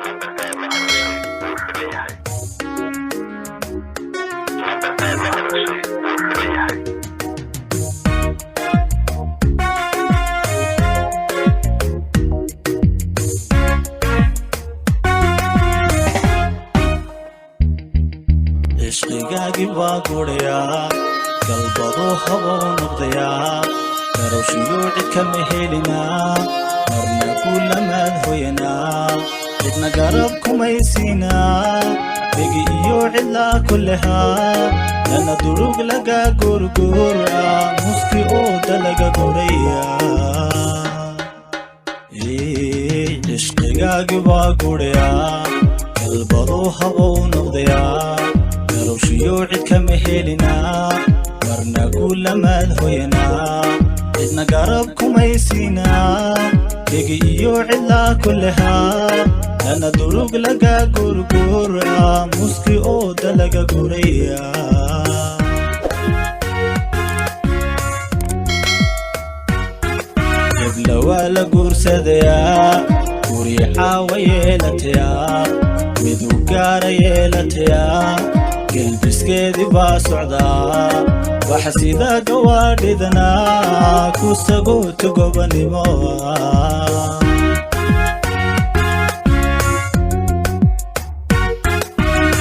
Lambarka aad la hadashay wuu xiran yahay. Lambarka aad la hadashay wuu xiran yahay. Cishqigaagii baa gudhayaa, galbaduu habow noqdayaa, garowshiyuu cid kama helinaa, marna kuulamaad hoyanaa, cidna garab kumaysiinaa, degi iyo cidlaa kullehaa, lana durug laga gurguura, muski ooda laga guraya. Cishqigaagii baa gudhayaa, galbaduu habow noqdayaa, garowshiyuu cid kama helinaa, marna kuulamaad hoyanaa, cidna garab kumaysiinaa, degi iyo cidlaa kullehaa, lana durug laga gurguura, muski ooda laga guraya. Hebla waa la guursadayaa, guri caawa yeelatayaa, midu gaara yeelatayaa, gelbiskeedii baa socdaa, waxa sida gawaadhidanaa ku sagoota gobanimo.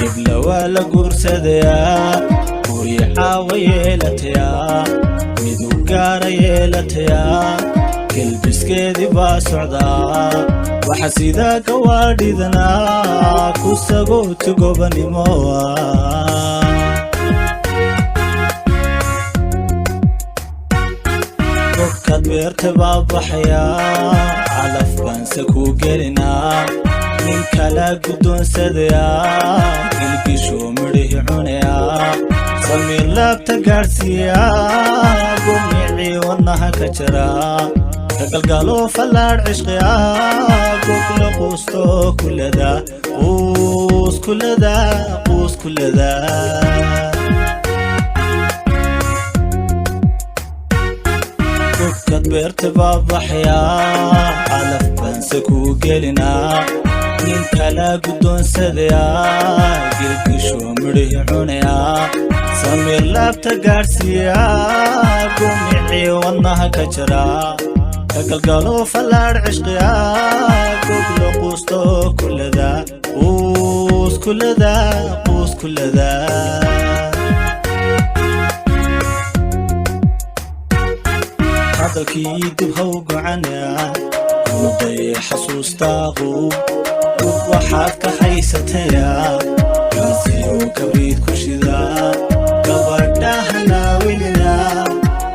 Hebla waa la guursadayaa, guri caawa yeelatayaa, midu gaara yeelatayaa, gelbiskeedii baa socdaa, waxa sida gawaadhidanaa ku sagoota gobanimo. Gobkaad beerta baa baxayaa, calaf baanse ku gelinaa, nin kala guddoonsadayaa, gilgishuu midhihi cunayaa, samiir laabta gaadhsiiyaa, gumicii wadnaha ka jaraa, ka galgalo fallaadh cishqiyaa, gogla quusto kulada, quus kulada, quus kulada. Gobkaad beerta baa baxayaa, calaf baanse ku gelinaa, nin kala guddoonsadayaa, gilgishuu midhihi cunayaa, samiir laabta gaadhsiiyaa, gumicii wadnaha ka jaraa, ka galgalo fallaadh cishqiyaa, gogla quusto kulada, quus kulada, quus kulada. Hadalkii dib haw gocanaa, kunuday xasuustaahu, dub waxaad ka haysatayaa, gaasiyo kabriid ku shidaa, gabadhahana welina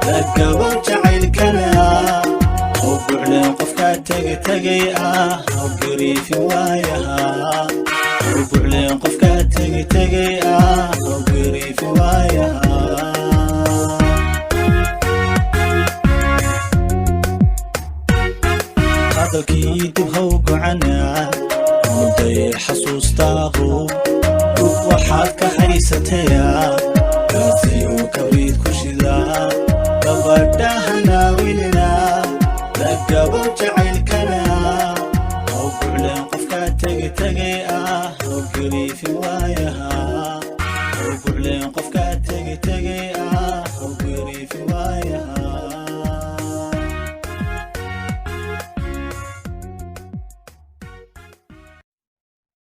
lagabow jacaylkana, haw bucleen qofkaa tegi tegay ah, haw gariifin waayaha, haw bucleen qofkaa tegi tegay ah, haw gariifin waayaha. Hadalkii dib haw gocanaa, muday xasuustaahu, dub waxaad ka haysatayaa.